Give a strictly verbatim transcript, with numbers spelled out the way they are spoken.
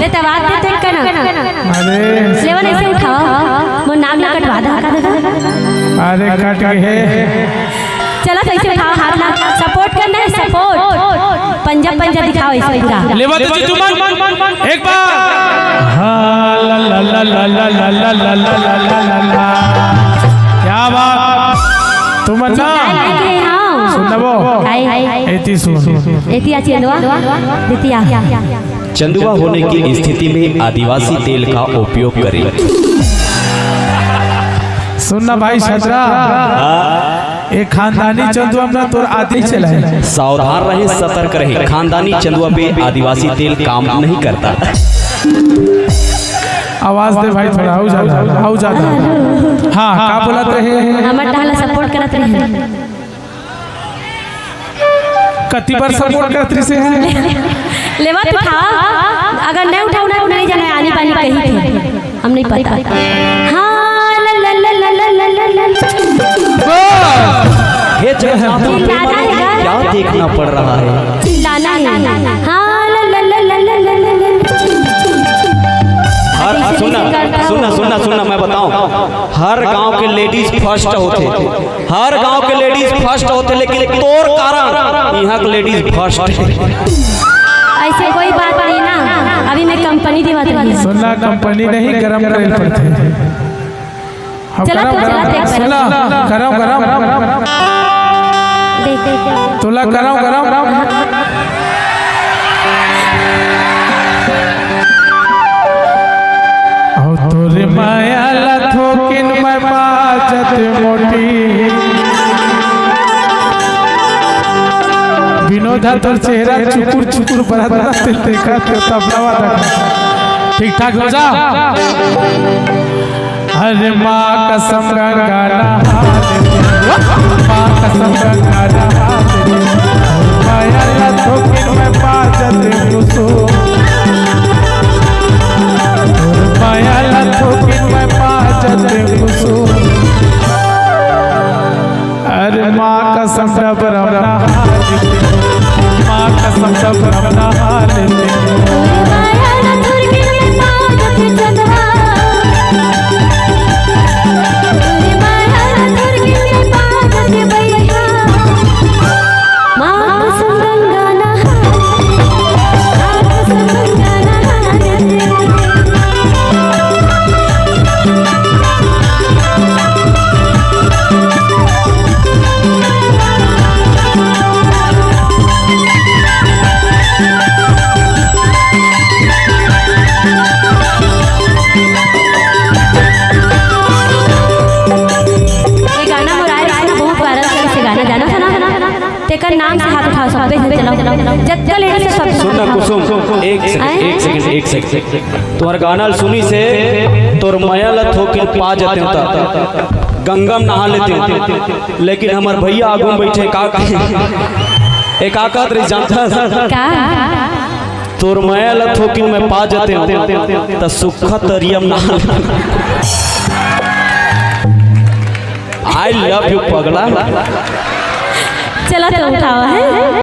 तवार दे देख कर ना। अरे। लेवा नहीं से उठाओ। मोर नाम ला कटवा दा का दादा। अरे कट गए। चला तो ऐसे उठाओ हाथ ला। सपोर्ट करना है, सपोर्ट। पंजा पंजा दिखाओ ऐसे पूरा। लेवा तो जीतू मन। एक बार। हाँ, ला, ला, ला। क्या बात। तुम ना। हाँ। सुन ना वो। हाय। एती सुन। एती आ चंदवा। दितिया। चंदवा होने की स्थिति में आदिवासी तेल का उपयोग करें। सुन ना भाई छतरा, हाँ। एक खानदानी चंदवा में ना तोर आदि चला है। सावधान रहे, सतर्क रहे, खानदानी चंदवा पे आदिवासी तेल काम नहीं करता। आवाज दे भाई थोड़ा, आऊ ज्यादा, आऊ ज्यादा। हाँ, का बोलत रहे? हमर टहला सपोर्ट करत रहे। कति बार सपोर्ट करत रहिसे हैं? लेवा तो उठाओ, अगर नहीं उठाओ ना तो नहीं जाना आनी पानी कहीं थे, हम नहीं पता। हाँ, ला, ला, ला। हे जगन्नाथ, चिल्लाना है क्या? क्या देखना पड़ रहा है? चिल्लाना है। हाँ, ला, ला, ला। हर, अभी से सुनना, नहीं करता। सुनना, सुनना, सुनना, मैं बताऊं, हर गांव के लेडीज फर्स्ट होते। हर गांव के लेडीज फर्स्ट होते, लेकिन तोर कारण यहाँ के लेडीज फर्स्ट है। ऐसे कोई बात नहीं ना, अभी मैं कंपनी देवा तो नहीं। सुनना, कंपनी नहीं, गरम करे पड़ते। हम चला गरम, तो, गरम, चला तो एक बार। सुनना, गरम, गरम। देख, देख, देख। तोला गरम, गरम। अहो तोरे माया ला थोकिन मैं बाजत मोटी। विनोद हा तोर चेहरा चुकुर चुकुर बरत रहिथे, देखा तो तब नवा देखा। ठीक ठाक हो जा। अरे माँ कसम गंगा नहा लेते, माँ कसम गंगा नहा लेते, माया ला थोकिन मैं बाजत कुसुम, माया ला थोकिन मैं बाजत कुसुम। अरे माँ कसम डबरम नहा लेते, माँ कसम डबरम नहा लेते। ये गाना मोर आए रहिस ना, बहुत वायरल चलिस ये गाना, जाना था ना? तेकर नाम से हाथ उठाओ, सब पे चलाओ, जतका लेडीज हे सब पे सुन ना हाथ उठाओ। कुसुम, एक सेकंड, आए? एक सेकंड, एक सेकंड। तुम्हारा गाना सुनिस हे, तोर मया ल थोकिन पा जाते होता, गंगा में नहा लेते होता, लेकिन हमर भैया आगू में बैठे का, एक आकात रही जानता। का? तोर मया ल थोकिन मैं पा जाते होता, त सुखा तरिया में नहा। I love you पगला। चला तो उठाओ, हैं?